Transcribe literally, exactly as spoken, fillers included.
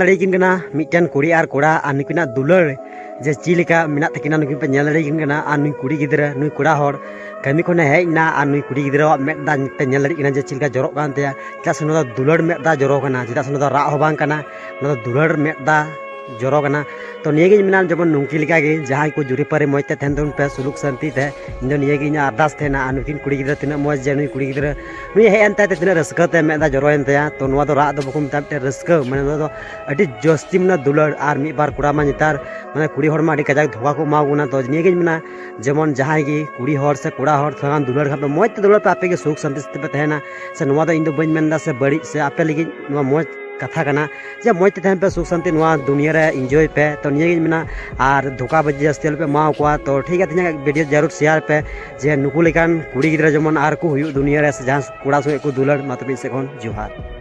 ᱫᱟᱲᱮᱭᱟᱠᱤᱱ ᱠᱟᱱᱟ ᱢᱤᱫᱴᱮᱱ ᱠᱩᱲᱤ ᱟᱨ ᱠᱚᱲᱟ, ᱟᱨ ᱱᱩᱠᱤᱱᱟᱜ ᱫᱩᱞᱟᱹᱲ ᱡᱮ ᱪᱮᱫ ᱞᱮᱠᱟ ᱢᱮᱱᱟᱜ ᱛᱟᱹᱠᱤᱱᱟ, ᱱᱩᱠᱤᱱ ᱯᱮ ᱧᱮᱞ ᱫᱟᱲᱮᱭᱟᱠᱤᱱ ᱠᱟᱱᱟ᱾ ᱟᱨ ᱱᱩᱭ ᱠᱩᱲᱤ ᱜᱤᱫᱽᱨᱟᱹ, ᱱᱩᱭ ᱠᱚᱲᱟ ᱦᱚᱲ ᱠᱟᱹᱢᱤ ᱠᱷᱚᱱᱮ ᱦᱮᱡ ᱮᱱᱟ, ᱟᱨ ᱱᱩᱭ ᱠᱩᱲᱤ ᱜᱤᱫᱽᱨᱟᱹᱣᱟᱜ ᱢᱮᱫ ᱫᱟᱜ ᱯᱮ ᱧᱮᱞ ᱫᱟᱲᱮᱭᱟᱜ ᱠᱟᱱᱟ ᱡᱮ ᱪᱮᱫ ᱞᱮᱠᱟ ᱡᱚᱨᱚᱜ ᱠᱟᱱ ᱛᱟᱭᱟ᱾ ᱪᱮᱫᱟᱜ ᱥᱮ ᱱᱚᱣᱟ ᱫᱚ ᱫᱩᱞᱟᱹᱲ ᱢᱮᱫ ᱫᱟᱜ ᱡᱚᱨᱚ ᱠᱟᱱᱟ, ᱪᱮᱫᱟᱜ ᱥᱮ ᱱᱚᱣᱟ ᱫᱚ ᱨᱟᱜ ᱦᱚᱸ ᱵᱟᱝ ᱠᱟᱱᱟ, ᱱᱚᱣᱟ ᱫᱚ ᱫᱩᱞᱟᱹᱲ ᱢᱮᱫ ᱫᱟᱜ ᱡᱚᱨᱚ ᱠᱟᱱᱟ᱾ ᱛᱚ ᱱᱤᱭᱟᱹᱜᱤᱧ ᱢᱮᱱᱟ, ᱡᱮᱢᱚᱱ ᱱᱩᱝᱠᱤ ᱞᱮᱠᱟᱜᱮ ᱡᱟᱦᱟᱸᱭ ᱠᱚ ᱡᱩᱨᱤᱯᱟᱹᱨᱤ ᱢᱚᱡᱽ ᱛᱮ ᱛᱟᱦᱮᱱ ᱛᱟᱵᱚᱱ ᱯᱮ, ᱥᱩᱞᱩᱠ ᱥᱟᱱᱛᱤ ᱛᱮ᱾ ᱤᱧ ᱫᱚ ᱱᱤᱭᱟᱹᱜᱮ ᱤᱧᱟᱹᱜ ᱟᱨᱫᱟᱥ ᱛᱟᱦᱮᱱᱟ᱾ ᱟᱨ ᱱᱩᱠᱤᱱ ᱠᱩᱲᱤ ᱜᱤᱫᱽᱨᱟᱹ ᱛᱤᱱᱟᱹᱜ ᱢᱚᱡᱽ ᱡᱮ ᱱᱩᱭ ᱠᱩᱲᱤ ᱜᱤᱫᱽᱨᱟᱹ ᱱᱩᱭ ᱦᱮᱡ ᱮᱱ ᱛᱟᱭ ᱛᱮ ᱛᱤᱱᱟᱹᱜ ᱨᱟᱹᱥᱠᱟᱹ ᱛᱮ ᱢᱮᱫ ᱫᱟᱜ ᱡᱚᱨᱚᱭᱮᱱ ᱛᱟᱭᱟ᱾ ᱛᱚ ᱱᱚᱣᱟ ᱫᱚ ᱨᱟᱜ ᱫᱚ ᱵᱟᱠᱚ ᱢᱮᱛᱟᱜᱼᱟ, ᱢᱤᱫᱴᱮᱱ ᱨᱟᱹᱥᱠᱟᱹ, ᱢᱟᱱᱮ ᱱᱚᱣᱟ ᱫᱚ ᱟᱹᱰᱤ ᱡᱟᱹᱥᱛᱤ ᱢᱮᱱᱟᱜᱼᱟ ᱫᱩᱞᱟᱹᱲ᱾ ᱟᱨ ᱢᱤᱫ ᱵᱟᱨ ᱠᱚᱲᱟ ᱢᱟ ᱱᱮᱛᱟᱨ ᱢᱟᱱᱮ ᱠᱩᱲᱤ ᱦᱚᱲ ᱢᱟ ᱟᱹᱰᱤ ᱠᱟᱡᱟᱠ ᱫᱷᱳᱠᱟ ᱠᱚ ᱮᱢᱟ ᱠᱚ ᱠᱟᱱᱟ᱾ ᱛᱚ ᱱᱤᱭᱟᱹᱜᱤᱧ ᱢᱮᱱᱟ, ᱡᱮᱢᱚᱱ ᱡᱟᱦᱟᱸᱭ ᱜᱮ ᱠᱩᱲᱤ ᱦᱚᱲ ᱥᱮ ᱠᱚᱲᱟ ᱦᱚᱲ ᱛᱷᱚᱲᱟ ᱜᱟᱱ ᱫᱩᱞᱟᱹᱲ ᱠᱷᱟᱱ ᱯᱮ, ᱢᱚᱡᱽ ᱛᱮ ᱫᱩᱞᱟᱹᱲ ᱯᱮ, ᱟᱯᱮ ᱜᱮ ᱥᱩᱠ ᱥᱟᱱᱛᱤ ᱥᱟᱛᱮ ᱯᱮ ᱛᱟᱦᱮᱱᱟ᱾ ᱥᱮ ᱱᱚᱣᱟ ᱫᱚ ᱤᱧ ᱫᱚ ᱵᱟᱹᱧ ᱢᱮᱱᱫᱟ ᱥᱮ ᱵᱟᱹᱲᱤᱡ, ᱥᱮ ᱟᱯᱮ ᱞᱟᱹᱜᱤᱫ ᱱᱚᱣᱟ ᱢᱚᱡᱽ ᱠᱟᱛᱷᱟ ᱠᱟᱱᱟ ᱡᱮ ᱢᱚᱡᱽ ᱛᱮ ᱛᱟᱦᱮᱱ ᱯᱮ, ᱥᱩᱠ ᱥᱟᱱᱛᱤ ᱱᱚᱣᱟ ᱫᱩᱱᱤᱭᱟᱹ ᱨᱮ ᱤᱱᱡᱚᱭ ᱯᱮ᱾ ᱛᱚ ᱱᱤᱭᱟᱹᱜᱤᱧ ᱢᱮᱱᱟ, ᱟᱨ ᱫᱷᱳᱠᱟ ᱵᱟᱡᱤ ᱡᱟᱹᱥᱛᱤ ᱟᱞᱚᱯᱮ ᱮᱢᱟ ᱠᱚᱣᱟ᱾ ᱛᱚ ᱴᱷᱤᱠ ᱜᱮᱭᱟ, ᱛᱮᱦᱮᱧᱟᱜ ᱵᱷᱤᱰᱤᱭᱳ ᱡᱟᱹᱨᱩᱲ ᱥᱮᱭᱟᱨ ᱯᱮ ᱡᱮ ᱱᱩᱠᱩ ᱞᱮᱠᱟᱱ ᱠᱩᱲᱤ ᱜᱤᱫᱽᱨᱟᱹ ᱡᱮᱢᱚᱱ ᱟᱨ ᱠᱚ ᱦᱩᱭᱩᱜ ᱫᱩᱱᱤᱭᱟᱹ ᱨᱮ, ᱥᱮ ᱡᱟᱦᱟᱸ ᱠᱚᱲᱟ ᱥᱚᱸᱜᱮ ᱠᱚ ᱫᱩᱞᱟᱹᱲ᱾ ᱢᱟ ᱛᱚᱵᱮ ᱤᱧ ᱥᱮᱫ ᱠᱷᱚᱱ ᱡᱚᱦᱟᱨ᱾